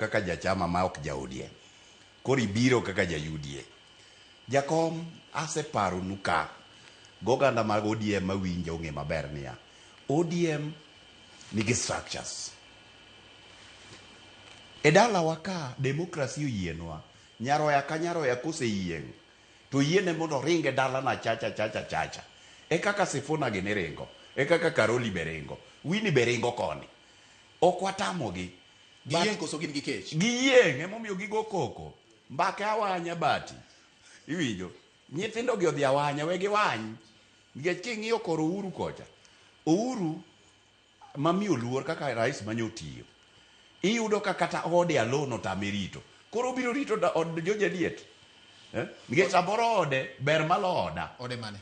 Kaka jachama ma ok ja ODM. Koro ibiro kaka ja UDA. Jakom aseparonu ka goganda mag ODM mawinjo ong'e maber niya, ODM nigi structures. E dalawa ka demokrasi oyienwa, nyaroya ka nyaroya koseyieng' to oyiene mondo oring e dalana chacha chacha chacha. E kaka Sifuna gini ringo, e kaka Karoli be ringo, Winnie be ringo koni. Ok watamogi. Giyieng' koso gin gi kech? Giyieng' emomiyo gigo koko. Mbaka awanya bati. Iwinjo? Nyithindo gi odhi awanya, we giwany. Nikech king'iyo kor Uhuru kocha, Uhuru mamiyo luor kaka rais mane otiyo. Iyudo ka kata ode alone otame rito. Koro obiro rito od George Eliet. Eh? Nikech samoro ode ber malo oda. Ode mane?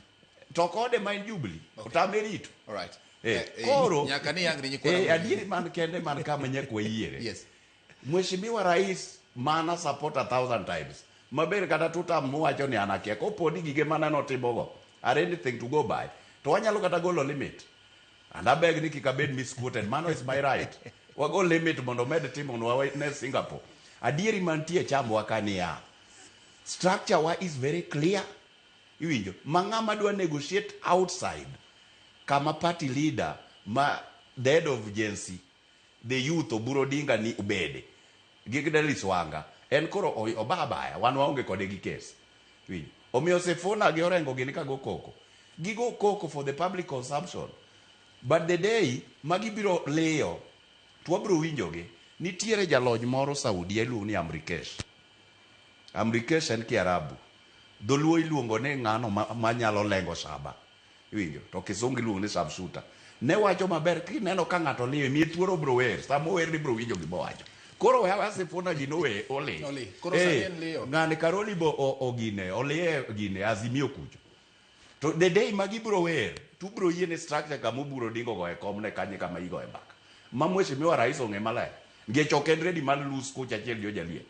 To ok ode ma en Jubilee. Okay. Otame rito. All right. Eh, Eh, eh, koro nyaka ni yang ni nyikwa eh, Ramogi. adieri man kende man kama nyaka wayiere. Yes. Mheshimiwa Rais mana support a thousand times. Maber kata tutam muwacho ni an akia. Kopo ni gige mana notimogo are anything to go by. To wanyalo kata golo limit. And abeg ni kik abed misquoted. Mano is my right. Wago limit mondo omed timonwa ne Singapore. Adieri mantie chambwa ka niya. Structure wa is very clear. Iwinjo? Ma ng'ama dwa negotiate outside kama party leader ma the head of agency the youth Oburu Odinga ni obede gi Gladys Wanga en koro oba abaya wan waonge kode gi case. Iwinjo? Omiyo Sifuna gi Orengo gini ka go koko. Gigo koko for the public consumption. But the day ma gibiro liyo to wabiro winjogi. Nitiere jalony moro Saudia iluongo ni Amrikesh. Amrikesh en Kiarabu. Dholuo iluongo ni ng'ano ma, manyalo lengo shaba. Iwinjo? To kisungu iluongo ni sharpshooter. Ne wacho maber kineno ka ng'ato liyo imiye thuolo obro wer. Sama ower ni ibro winjo gima owacho. Koro we aweya Sifuna gino owe oli. Oli. Koro sani en liyo. Ng'ani Karoli bo ogine oliye gine Azimio kucho. To the day ma gibro wer, to ubro yiene structure kama Oburu Odinga ogoye komne kanyo e kama igoye mbaka. Ma Mheshimiwa Rais ong'e maler. Nikech ok en ready mar lose kucha achiel gi Ojaliet.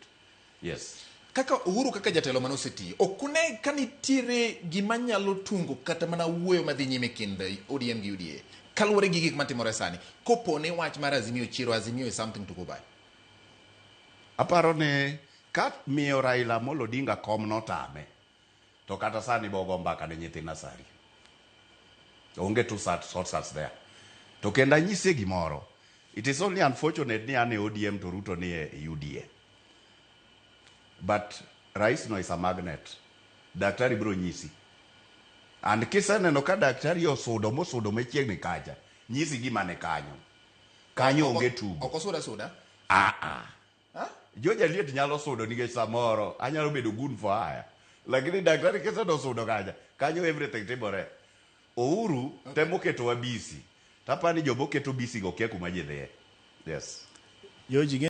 Yes. Kaka Uhuru kaka jatelo mane osetiyo, ok une ka nitiere gima nyalo tungo kata mana wuoyo madhi nyime kind ODM gi UDA kaluwore gi gik matimore sani kopo ni wach mar Azimio chiero Azimio is something to go by. Aparo ni ka miyo Raila Amolo Odinga kom notame, to kata sani bo go mbaka ne nyithi nasari. Onge two shortcuts there. To kendo anyisie gimoro. It is only unfortunate ni an e ODM to Ruto ni e UDA. But rais no is a magnet. Daktari biro nyisi. And kiseneno ka daktari osudo mosudo machiegni kacha, nyisi gima ne kanyo. Kanyo onge tugo. Ok osuda suda. Ah ah. George Eliot nyalo sudo nikech samoro anyalo bedo gun for hire. Lakini daktari kisedo sudo kacha, kanyo everything timore. Uhuru temo ketowa busy. Tapani joma oketo busy go kia kuma ji dhiye. Yes. George,